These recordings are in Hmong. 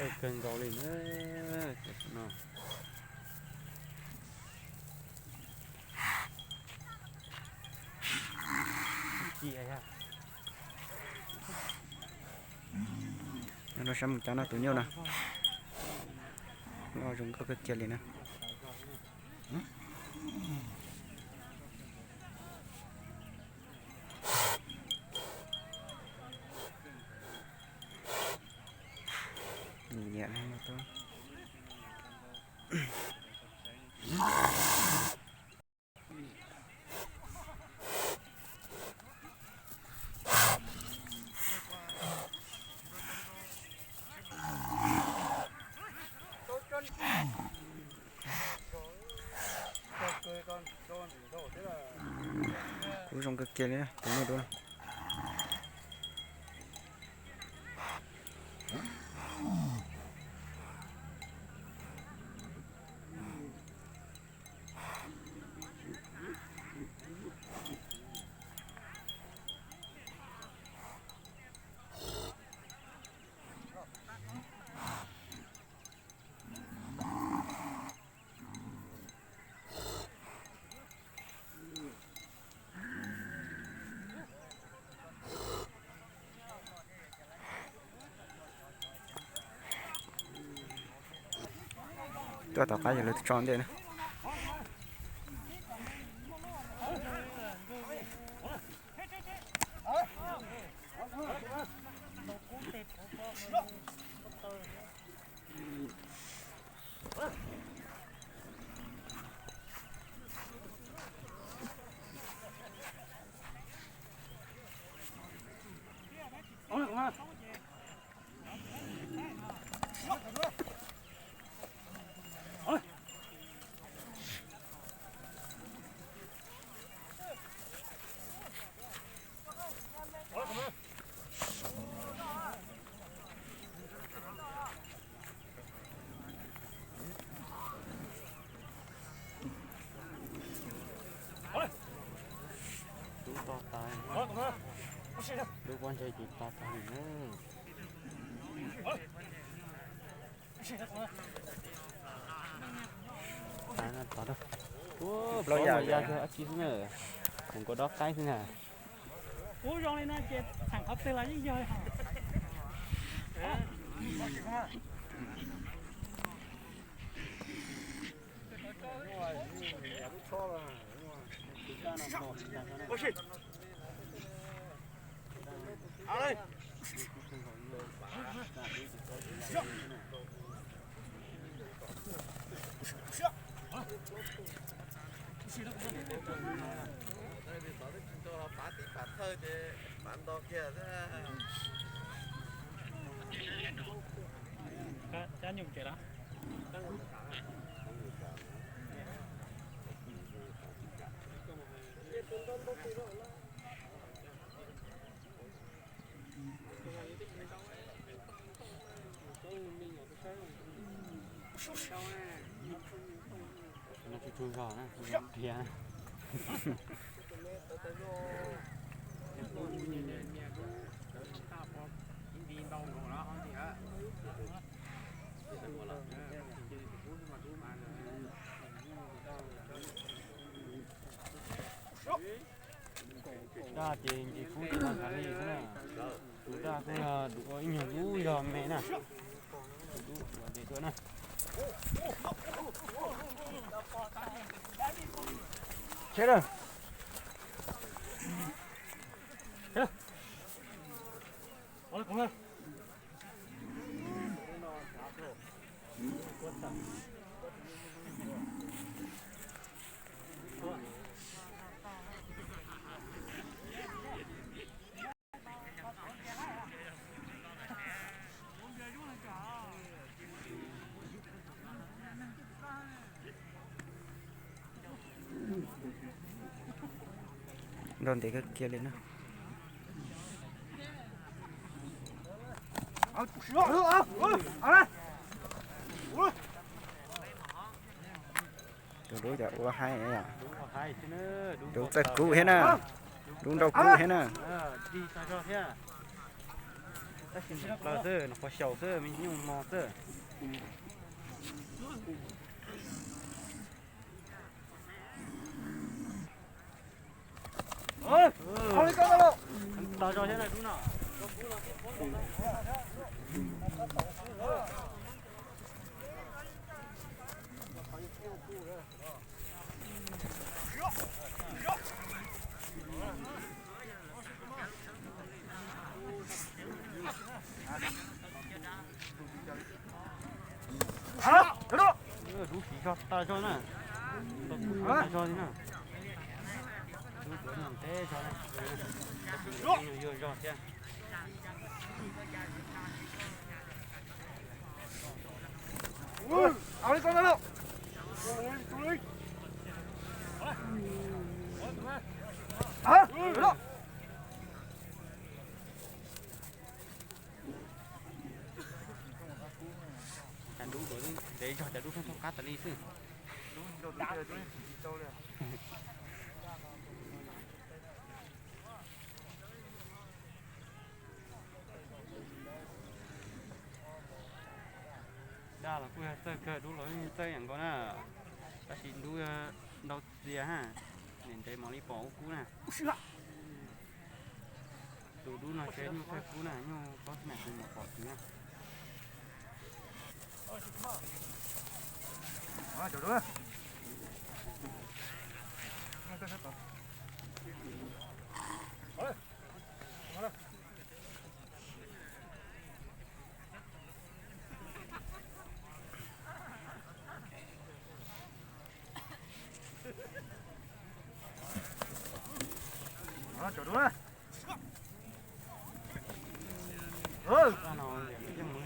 Tawg kawg nkaus li na, cov no. Nyob rau sab Moos Cab no tus nyuj no, loj zoo nkauj kawg kiag li na. Nws nyiam no. Kub zoo kawg kiag li, tus nyuj dub no. Tuaj tom qab yog lawv tso ntej na. Dub to tas, dub pob ntseg ces to tas li na. Ua plaub yam ya yog dab tsi xwb na, kuv nkaus dob qaib xwb na. Ub, zoo li no ces txheem qhov twg los yeej yog. No tsuj tsuj zog na, tsuj zog qhia. Daj ces nce kub tsis tau nqaij li xwb na. Tus daj kuj yog ua ib nyuag lub zog me na. Tus dub ua dej tuaj na. Seb lawm. Nrau ntev kawg kiag li na. Tus dub cas ua haib yom. Dub txawj kub thiab na. Dub nrau kub thiab na. Tab sis plaws xwb, nws qhuav xyaum xwb, me nyuj mos xwb. Dub siv zog tag zog na. Tau kub tag zog li na. Dub tuav nyob ntev zog na. Tab sis nws yuag zog thiab. Cas dub ntev zog cas dub pheej txhob qab tas li xwb. Dab los kuj yog txawj kawg, dub los yeej txawj yam nkaus na. Tab sis dub ntau txias ha, nim ntev mam li pom ua kub na. Tus dub no tsev nyuj txawj kub na, nyuj txob xwb na kuv mam pom txiv na.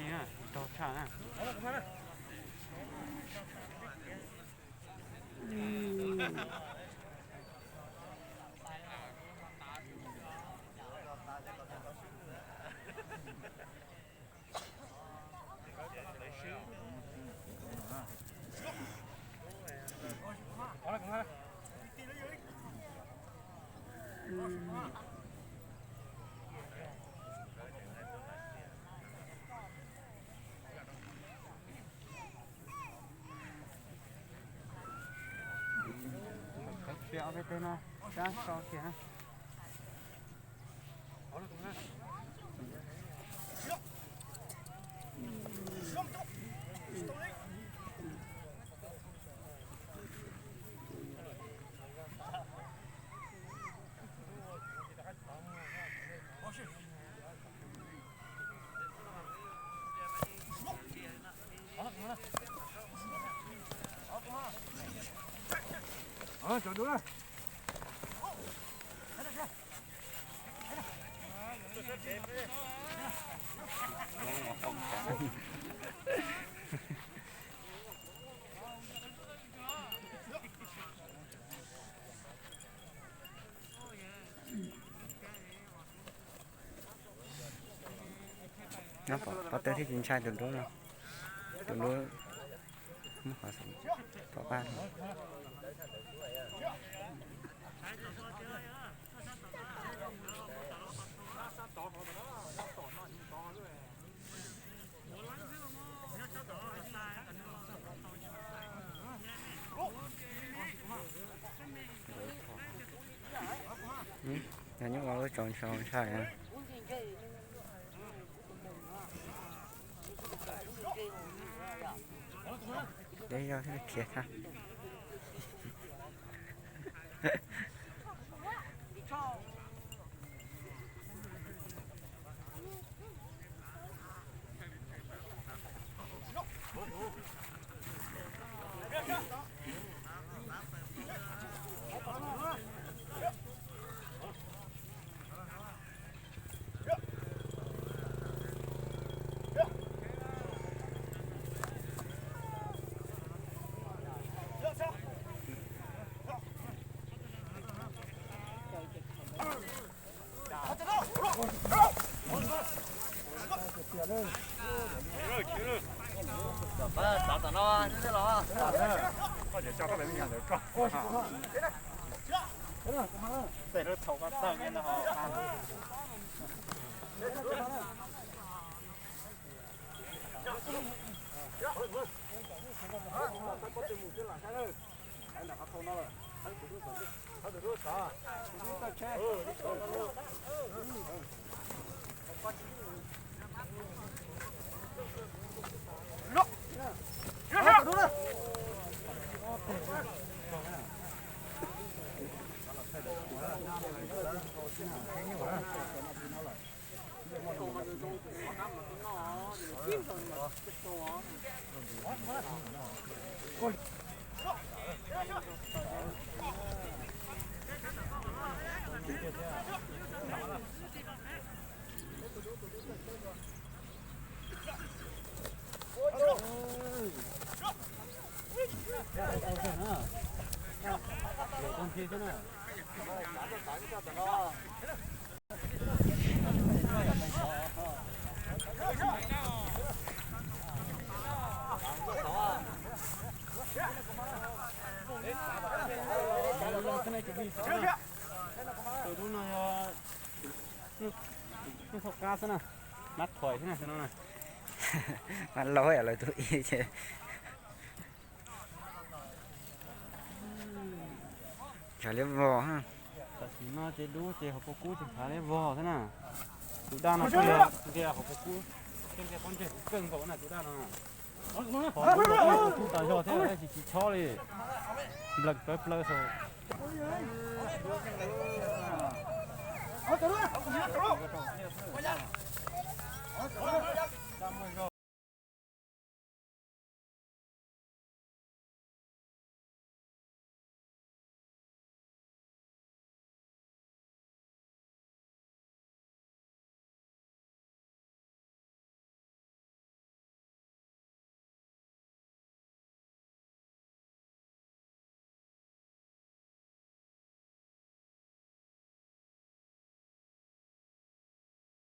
Tsis tau tshaj na. Ob peb teg no sab so kiag. Nyob pov teb thiab tsis ntshai tus dub no. Tus dub muab qhov xum tom paj no. Yog nyob ua lub tsaus ntshai ntshai na. Deb zog thiab khiav tag. Mab qhuais xwb na no. Mab laus yam lawv tus ib ces. Ntshav liab vog. Tam sim no ces dub ces hauv paus kub ces ntshav liab vog xwb na. Tus daj no thiaj li hauv paus kub, thiaj li pob ntseg kuv kawg nkaus na tus daj no. Qhov kub tas zog thiab tsis tsis chob li. Nplawg plawg plawg saum.